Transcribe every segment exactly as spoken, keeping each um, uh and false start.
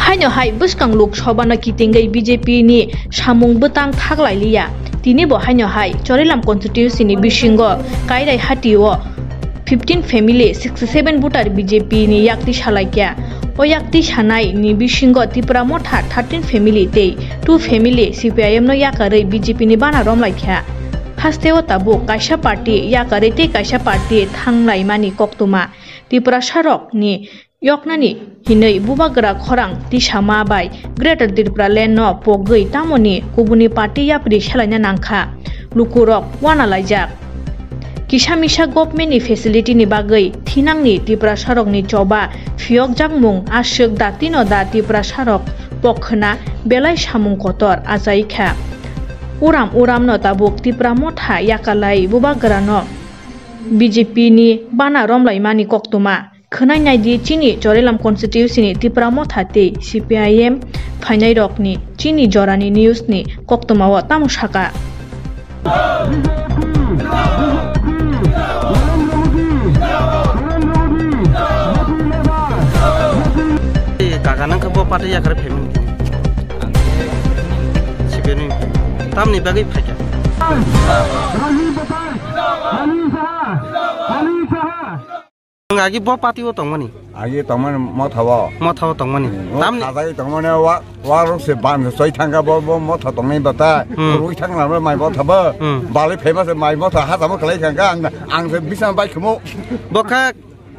Haino hai bwskang Lok Sabha no kitingwi B J P ni samung bwtang thak lai liya. Tini bo haino hai Chorilam constituency ni bisingo Kairai hati o fifteen family, sixty seven voter B J P ni yakti salai kya. O yakti sanai ni bisingo Tipra Motha thirteen family tei two family C P I M no yakarwi B J P ni bana romlai kha. Haste o tabuk kaisa party yakarwi tei kaisa party thanglai mani koktwma. Tiprasa rok ni yoknani hinwi bubagra khorang tisama bai Greater Tripura Land no pogwi tamoni kubuni party yapri selaina nangkha. Lukurok wana laijak. Kisa misa government ni facility ni bagwi thinangni Tiprasa rokni choba phiyokjakmung aswk datino da Tiprasa rok pokhna belai samung kotor achaikha. Uram uram no tabuk Tipra Motha yakalai bubagra no B J P ni bana romlaimani koktwma. Khwnai naidi chini Chorilam constituency ni Tipra Motha tei C P I M phainai rokni chini jorani news ni koktwma o tamo saka. Kaka nang khe bo party yakarwi phaimani. Sibeni tamni bagwi phaikha. Nwng agi bo party o tongmani? Agi tongmani Motha o. Motha o tongmani. Hmm, o tamni khajagwi tongmani wa, warok se ban se soi thangkha bo, bo Motha tongnai bata. Hmm. Rwi thangna mai Motha bo. Hmm. Balai phaiba se mai Motha ha tamo khlai thangkha ang, ang se bisang bai khumo. Bo kha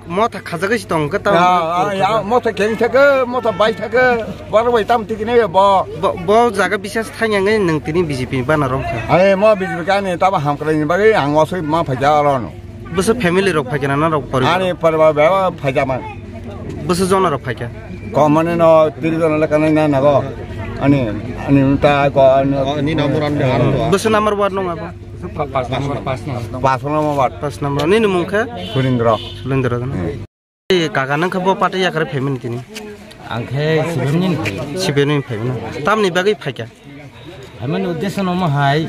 Motha khajagwi se tongkha tamo. Ya, ya, Motha keng thakha, Motha bai thakha. Warok bai tam tikine bo. Bo, bo jaga bisas thangya ngai nwng tini B J P bana romkha. Ani mo B J P kani tamo hamkrai ni bagwi ang wasoi ma phaikha aro no. Bwswk family rok phaikha na norok poribar? Ani poribar bebak phaikha man. Bwswk jona rok phaikha? Kom mani no tiri jona lekha nai na nago. Ani, ani ta ko ani. Oh, ni number one de aro. Bwswk number one nung abo? Pas number, pas number. Pas number ward. Pas number. Nini mung khe? Surendra. Surendra na? Hmm. Ei kaka nang khe bo party yakarwi phaimani tini? Ang khe C P M ni phai. C P M ni phaimani. Tamni bagwi phaikha? Phaimani uddesho no omo hai,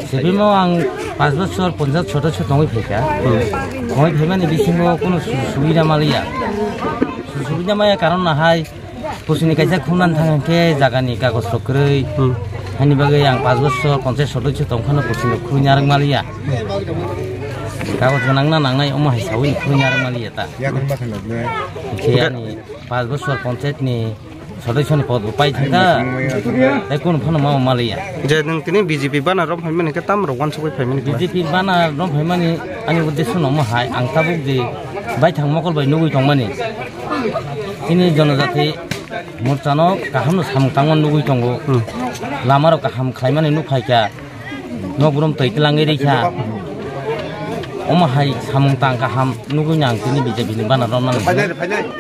C P M o ang panch bochor ponchayat sodosyo tongwi phaikha. Hmm. Tongwi phaimani bisingo kuno su-, subida maliya. Su-, subida maya karon no hai, kusini kaisa khumnan thang khe jagani kagoj rok kwrwi. Hmm. Hani bagwi ang panch bochor ponchayat sodosyo tongphano kusini khulwi narwk maliya. Kagoj gwnang na nangnai omo hai sawi khulwi narwk maliya ta. Yakung bakha nokne. Khe ani Pas bochor ponchayat ni sodosyo ni pod bo pai thangkha. Tei kunu phano ma maliya. Je nwng tini B J P bana rom phaimani khe tam rok wansugwi phaimani khe? B J P bana rom phaimani ani uddesho no omo hai ang tabuk di baithang mokol bai nugwi tongmani. Chini jonojati morcha no kaham no samung tangma nugwi tongo. Hmm. Lama rok kaham khlaimani nukphaikha. Nokbrum twi twlangwi rikha. Omo hai samung tang kaham nugwi nang tini B J P ni bana romnani.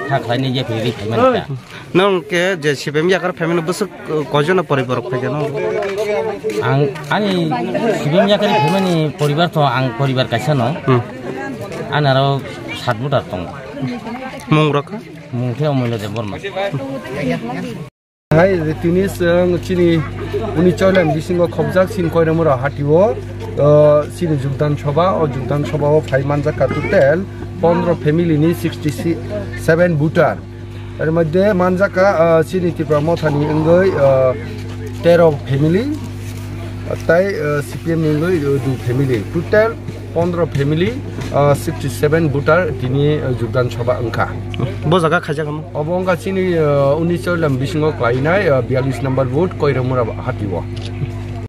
Kha khlainai je phiri phaimani kha. Nwng khe je C P M yakar phaimani bwswk koijono poribar rok phaikha nwng? Ang ani C P M yakar phaimani poribar to ang poribar kaisa no. Hmm. Ani aro sat voter tongo. Mung rok kha? Mung khe Omoilo Debbarma. Hai, tini chwng chini uni choilan bisingo khobjak chini Koiramura hatio, uh, chini Jugdan Sabha, o Jugdan Sabha o phai manjak ka total pondro family ni sixty seven voter. Er moddhe manjak ka, uh, chini Tipra Motha ni wngwi, uh, tero family, tai, uh, C P M ni wngwi, uh, dui family. Total pondro family, ah, sixty seven voter tini, ah, Jugdan Sabha wngkha. Bo jaga khaijak omo? Obo wngkha chini, ah, uni Choilam bisingo klainai, ah, biyalish number vote Koiramura hatio.